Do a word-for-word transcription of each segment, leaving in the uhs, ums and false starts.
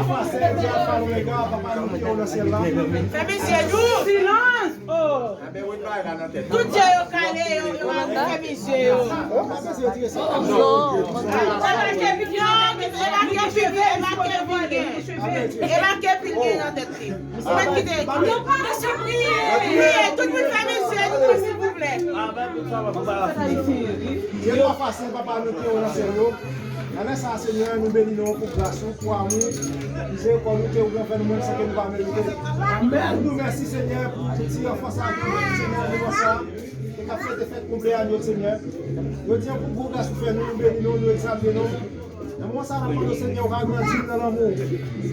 Papa, Seyè Dye Alfa Omega, Papa nou ki nan syèl la. Fèmen je nou. Silans! Oh! Tout je yo kale, yo, yo fèmen je yo. Papa, Seyè Dye Alfa Omega. E make pil gen nan tèt li. Ou mèt kite. Priye, priye, tout moun fèmen je nou, silvouplè. Dye twa fasil, Papa nou ki nan syèl yo. Nan lè sa a, Senyè, nou beni nou pou gras ou, pou amou, mizerikòd ou ke ou fè nou menm san ke nou pa merite. Nou di w mèsi, Senyè, pou ti anfan sa a ke ou ban nou, Senyè, nan moman sa a, e k ap fete fèt konpleyanyo, Senyè. Yo di an pou gwo gras ou fè nou, nou beni nou, nou egzalte nou. Nan moman sa a, n ap mande w, Senyè, ou va grandi n nan lanmou,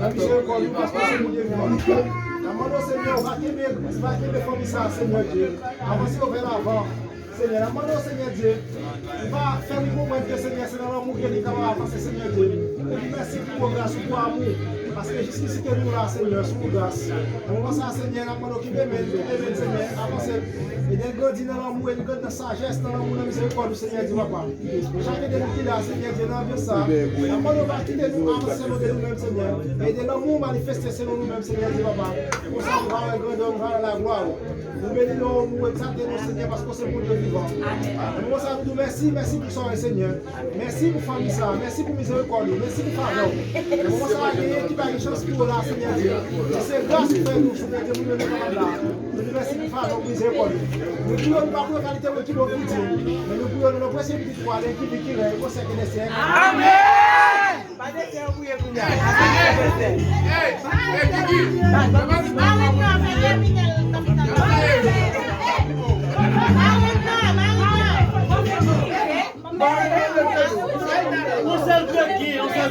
nan mizerikòd ou, paske w se Bondye vivan. N ap mande w, Senyè, ou va kenbe, ou va kenbe fanmi sa a, Senyè Dye. Avanse yo vè lavan. Senyè, n ap mande w, Senyè Dye, ou va fè nou konprann ke, Senyè, se nan lanmou ke li kapab avanse, Senyè Dye. E nou di mèsi pou gwo gras ou, pou amou, paske jiskisi ke nou la, Senyè, sou gras. Nan moman sa a, Senyè, n ap mande w kenbe men, kenbe men, Senyè, avanse. Ede l grandi nan lanmou, ede l grandi nan sajès, nan lanmou, nan mizerikòd ou, Senyè Dye, papa. Chak ede nou ki la, Senyè Dye, nan anbyans sa a. N ap mande w pa kite nou avanse selon de nou menm, Senyè. Ede lanmou manifeste selon nou menm, Senyè Dye, papa. Konsa, nou va wè grandè, nou va wè laglwa ou. Nou beni non ou, nou egzalte non, Senyè, paske w se Bondye vivan. Nan moman sa a, nou di w mèsi, mèsi pou sa w ye, Senyè. Mèsi pou fanmi sa a, mèsi pou mizerikòd ou, mèsi pou favè w. Nan moman sa a, genyen ki pa gen chans pou yo la, Senyè Dye. Men se gras ou fè nou, Senyè Dye, pou nou menm nou kapab la. Nou di w mèsi pou favè w, pou mizerikòd ou. Nou priye w, nou pa pou yo kalite moun ki bon pou di, men nou priye w nan non presye Pitit ou a, lè ki viv, ki rèy, o syèk dè syèk. Amèn! Pa de tè ou priye kounye a. Yon sèl Bondye, yon sèl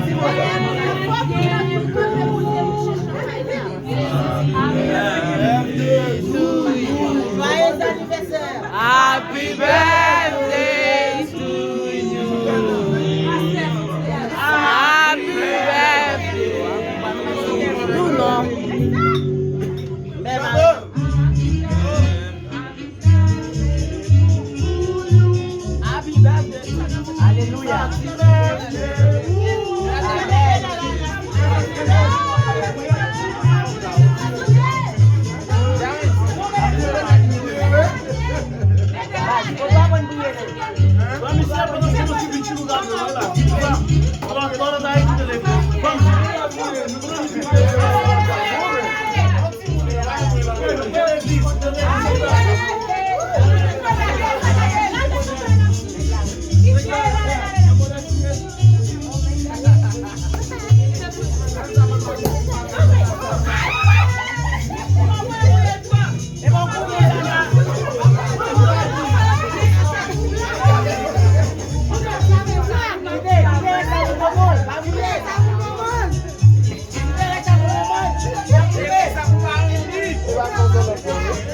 Bondye.